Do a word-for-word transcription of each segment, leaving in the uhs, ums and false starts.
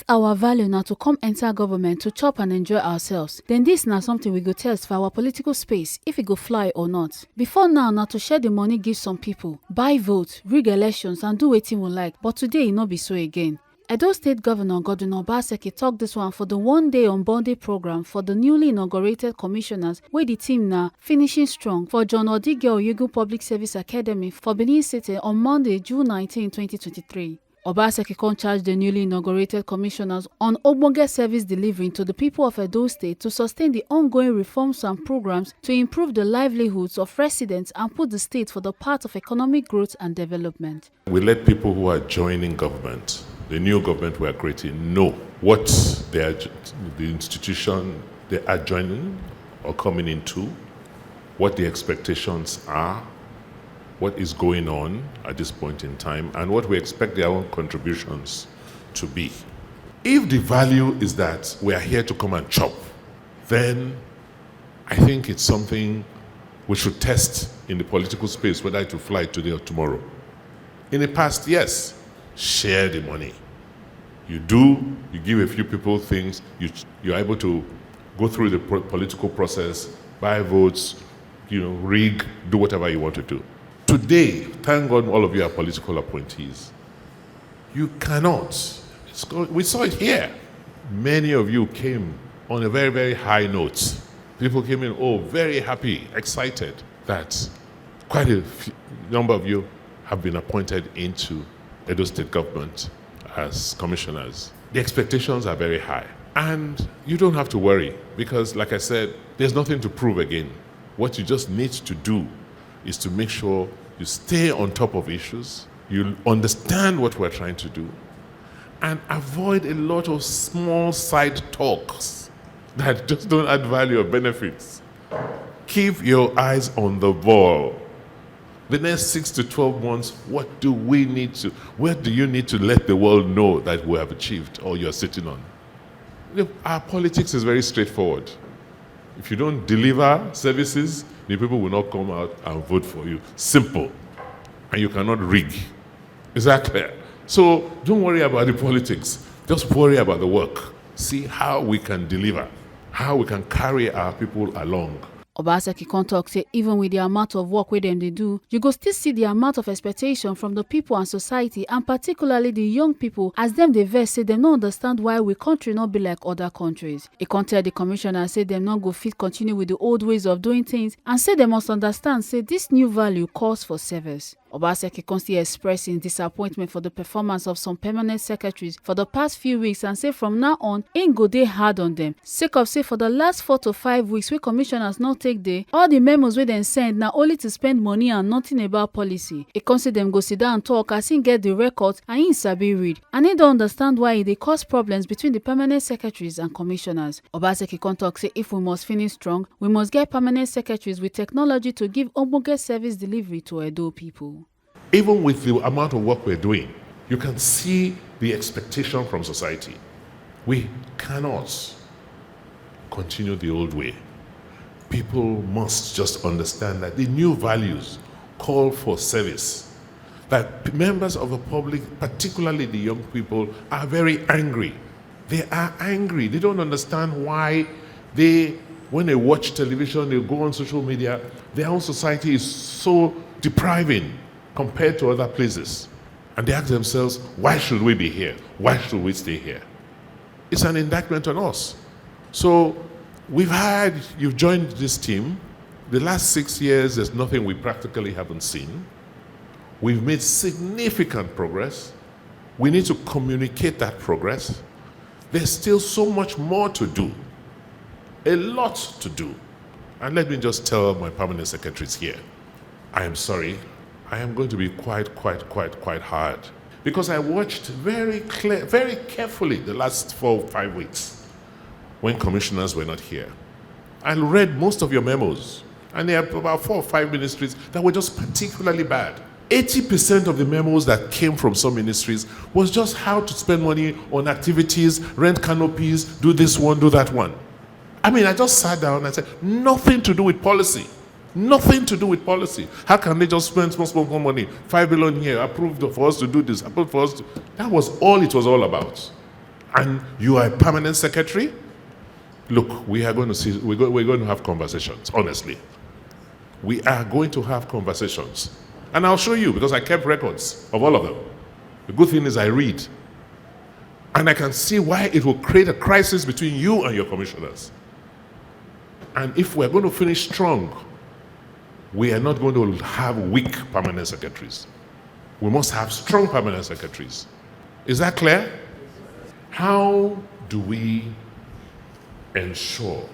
Our value na to come enter government to chop and enjoy ourselves. Then this na something we go test for our political space, if e go fly or not. Before now, na to share the money give some people, buy votes, rig elections, and do wetin we like. But today, e no be so again. Edo State Governor Godwin Obaseki talk this one for the one-day on-body program for the newly inaugurated commissioners, wey the theme na Finishing Strong, for John Odige Oyegun Public Service Academy for Benin City on Monday, June nineteen, twenty twenty-three. Obaseki come charge the newly inaugurated commissioners on ogbonge service delivery to the people of Edo State to sustain the ongoing reforms and programs to improve the livelihoods of residents and put the state for the path of economic growth and development. We let people who are joining government, the new government we are creating, know what they are, the institution they are joining or coming into, what the expectations are, what is going on at this point in time, and what we expect their own contributions to be. If the value is that we are here to come and chop, then I think it's something we should test in the political space, whether it will fly today or tomorrow. In the past, yes, share the money. You do, you give a few people things, you, you're able to go through the pro-, political process, buy votes, you know, rig, do whatever you want to do. Today, thank God all of you are political appointees. You cannot. It's, we saw it here. Many of you came on a very, very high note. People came in, oh, very happy, excited that quite a few, number of you have been appointed into Edo State government as commissioners. The expectations are very high. And you don't have to worry because, like I said, there's nothing to prove again. What you just need to do is to make sure you stay on top of issues, you understand what we're trying to do, and avoid a lot of small side talks that just don't add value or benefits. Keep your eyes on the ball. The next six to twelve months, what do we need to, where do you need to let the world know that we have achieved or you're sitting on? Look, our politics is very straightforward. If you don't deliver services, the people will not come out and vote for you. Simple. And you cannot rig. Is that clear? So don't worry about the politics. Just worry about the work. See how we can deliver, how we can carry our people along. Obaseki come talk say even with the amount of work wey dem dey do, you go still see the amount of expectation from the people and society, and particularly the young people, as dem dey vex say dem no understand why we country no be like other countries. E come tell the commissioner say dem no go fit continue with the old ways of doing things and say dem must understand say this new value calls for service. Obaseki come still express im disappointment for the performance of some permanent secretaries for the past few weeks and say from now on, im go dey hard on dem, sake of say for the last four to five weeks wey commissioners no take dey, all the memos wey dem send na only to spend money and nothing about policy. E come say dem go sit down talk as im get the records and im sabi read, and im don understand why e dey cause problems between the permanent secretaries and commissioners. Obaseki come talk say if we must finish strong, we must get permanent secretaries with technology to give ogbonge service delivery to Edo people. Even with the amount of work we're doing, you can see the expectation from society. We cannot continue the old way. People must just understand that the new values call for service. That p-, members of the public, particularly the young people, are very angry. They are angry. They don't understand why they, when they watch television, they go on social media, their own society is so depriving compared to other places. And they ask themselves, "Why should we be here? Why should we stay here?" It's an indictment on us. So we've had, you've joined this team. The last six years, there's nothing we practically haven't seen. We've made significant progress. We need to communicate that progress. There's still so much more to do. A lot to do. And let me just tell my permanent secretaries here, I am sorry. I am going to be quite, quite, quite, quite hard. Because I watched very clear, very carefully the last four, five weeks when commissioners were not here. I read most of your memos, and there are about four or five ministries that were just particularly bad. Eighty percent of the memos that came from some ministries was just how to spend money on activities, rent canopies, do this one, do that one. I mean, I just sat down and said, "Nothing to do with policy. Nothing to do with policy. How can they just spend small, small, small money? Five billion here, approved for us to do this, approved for us to," that was all it was all about. And you are a permanent secretary? Look, we are going to see, we're, go, we're going to have conversations, honestly. We are going to have conversations. And I'll show you because I kept records of all of them. The good thing is I read. And I can see why it will create a crisis between you and your commissioners. And if we're going to finish strong, we are not going to have weak permanent secretaries. We must have strong permanent secretaries. Is that clear? How do we ensure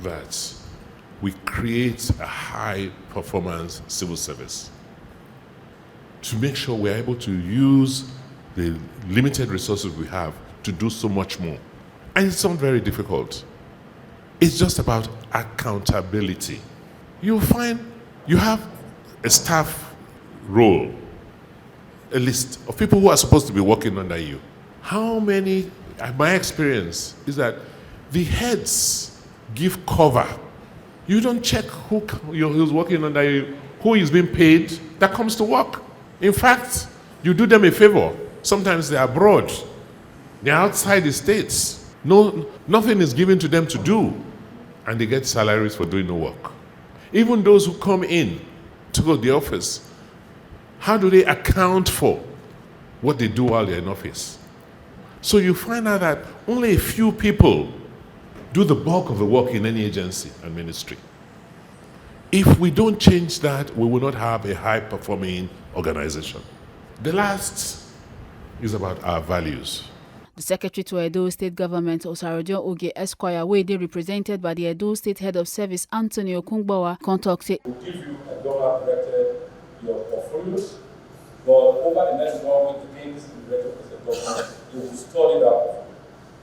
that we create a high performance civil service to make sure we're able to use the limited resources we have to do so much more? And it's not very difficult. It's just about accountability. You find you have a staff role, a list of people who are supposed to be working under you. How many, my experience is that the heads give cover. You don't check who c- you- who's working under you, who is being paid, that comes to work. In fact, you do them a favor. Sometimes they're abroad, they're outside the states. No, nothing is given to them to do, and they get salaries for doing no work. Even those who come in to go to the office, how do they account for what they do while they're in office? So you find out that only a few people do the bulk of the work in any agency and ministry. If we don't change that, we will not have a high performing organization. The last is about our values. The secretary to Edo State Government, Osarojo Oge Esquire, wey dey represented by the Edo State Head of Service, Anthony Okungbawa, come talk say, We'll give you a dollar directed your portfolios, but over the next one week, again, this is the director of the government. You will study that portfolio.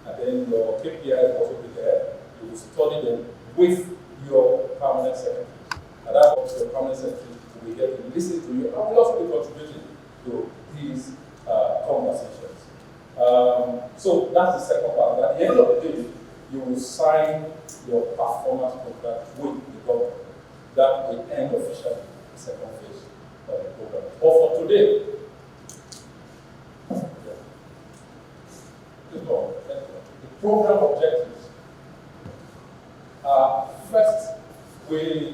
And then your K P Is will also be there. You will study them with your permanent secretary. And that's what your permanent secretary will be there to listen to you. And will also be contributing to these uh, conversations. Um, so that's the second part. At the end of the day, you will sign your performance contract with the government. That will end officially the second phase of the program. But for today, please go on. The program objectives are first, we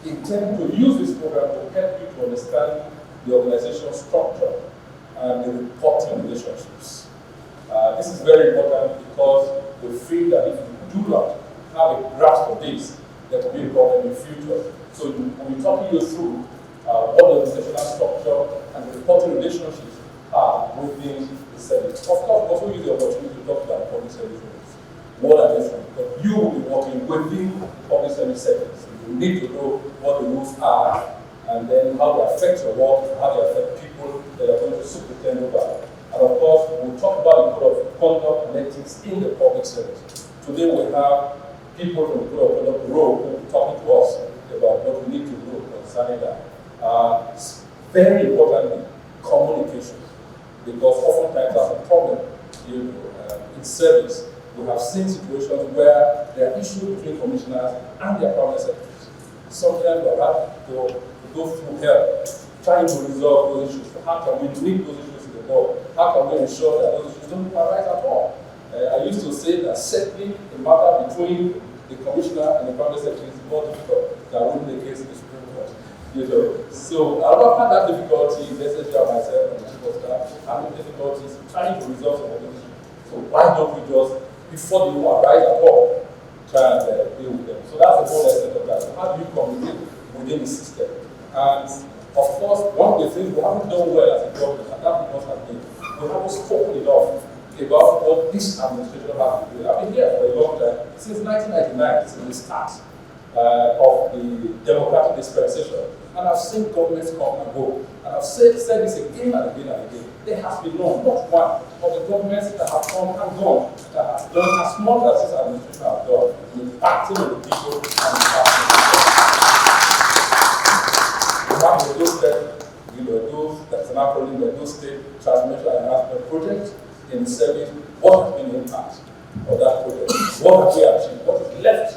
intend to use this program to help you to understand the organization structure and the reporting relationships. Uh, this is very important because we feel that if you do not have a grasp of this, there could be a problem in the future. So we'll be talking you through uh, what the organizational structure and the reporting relationships are within the service. Of course, we also use the opportunity to talk about public service rules. What are these rules? But you will be working within the public service sector. So you need to know what the rules are and then how they affect your work and how they affect people that you're going to superintend over. And of course, we'll talk about the code of conduct and ethics in the public service. Today we have people from the code of conduct role who will be talking to us about what we need to do concerning that. Uh, very importantly, communication, because oftentimes that's a problem. You know, uh, in service, we have seen situations where there are issues between commissioners and their permanent secretaries. Sometimes we have to, to go through hell trying to resolve those issues. How can we link those issues to the board? How can we ensure that those issues don't arise at all? Uh, I used to say that settling a matter between the commissioner and the permanent secretary is more difficult than winning the case in the Supreme Court. You know, so I don't have that difficulty, message myself and the chief of staff, having difficulties trying to resolve some of those issues. So why don't we just, before they even arise at all, try and uh, deal with them? So that's the whole essence of that. So how do you communicate within the system? And of course, one of the things we haven't done well as a government, and that we must admit, we haven't spoken enough about what this administration has to do. I've been here for a long time, since nineteen ninety-nine, since the start uh, of the democratic dispensation. And I've seen governments come and go. And I've said, said this again and again and again. There has been none, not one, of the governments that have come and gone that has done as much as this administration has done in impacting on the people and impacting on the people. We have the those that, you know, those that's an acronym, the those state transmission and enhancement project in service. What has been the impact of that project? What have we achieved? What is left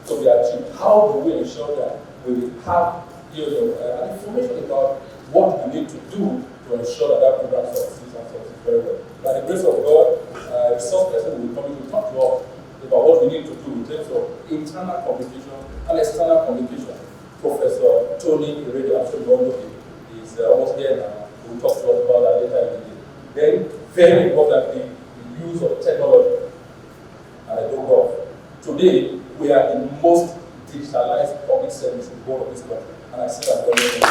to be achieved? How do we ensure that we have, you know, uh, an information about what we need to do to ensure that that program succeeds and succeeds very well? By the grace of God, uh, A resource person will come in to talk to us about what we need to do in terms of internal communication and external communication. Professor Tony Irede, I'm sure you all know him, is uh, almost here now. He will talk to us about that later in the day. Then, very importantly, the use of technology and I don't know. Today, we are the most digitalized public service in the whole of this country. And I see that government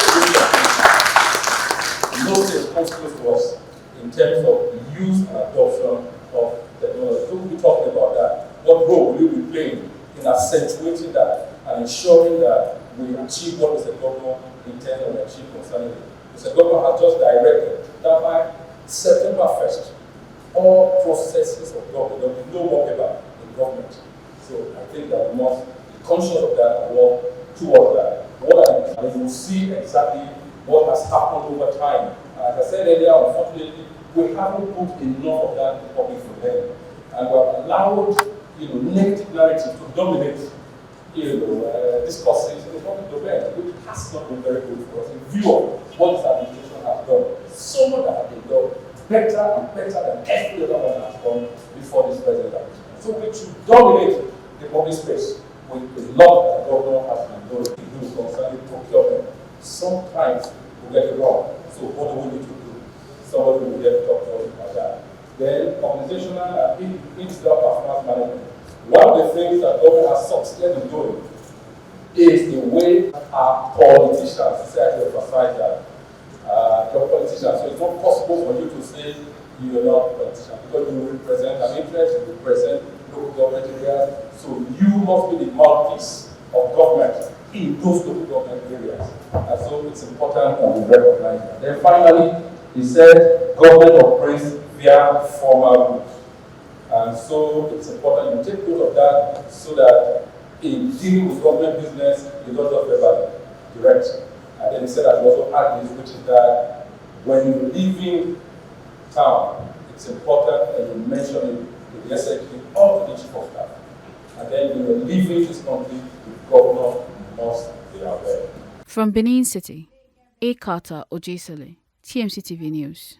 no state comes close to us in terms of the use and adoption of technology. So we'll be talking about that. What role will you be playing in accentuating that and ensuring that we achieve what Mister Governor intends and achieve concerning it? Mister Governor has just directed that by September first, all processes of government, there will be no more paper in government. So I think that we must be conscious of that and work towards that. What I, and you will see exactly what has happened over time. And as I said earlier, unfortunately, we haven't put enough of that in the public domain. And we have allowed, you know, negative narratives to dominate, you know, uh, discourses in the public domain, which has not been very good for us in view of what this administration has done. So much that has been done better and better than every other one has done before this present administration. So we should dominate the public space with a lot that governor has been doing to do concerning procurement. Sometimes we get it wrong. So what do we need to do? Somebody will get to talk to us about that. Then organizational and individual performance management. One of the things that government has succeeded in doing is the way our politicians, society emphasize that. Uh, your politicians, so it's not possible for you to say you're not a politician because you represent an interest, you represent local government areas. So you must be the mouthpiece of government in those local government areas. And so it's important that we recognize that. Then finally, he said government operates via formal rules. And so it's important you take note of that so that in dealing with government business, you don't just verbally direct. And then he said that we also add this, which is that when you're leaving town, it's important that you mention it to the S S G or to the chief of staff. And then when you're leaving this country, the governor must be aware. From Benin City, A Carter Ojesele, T M C T V News.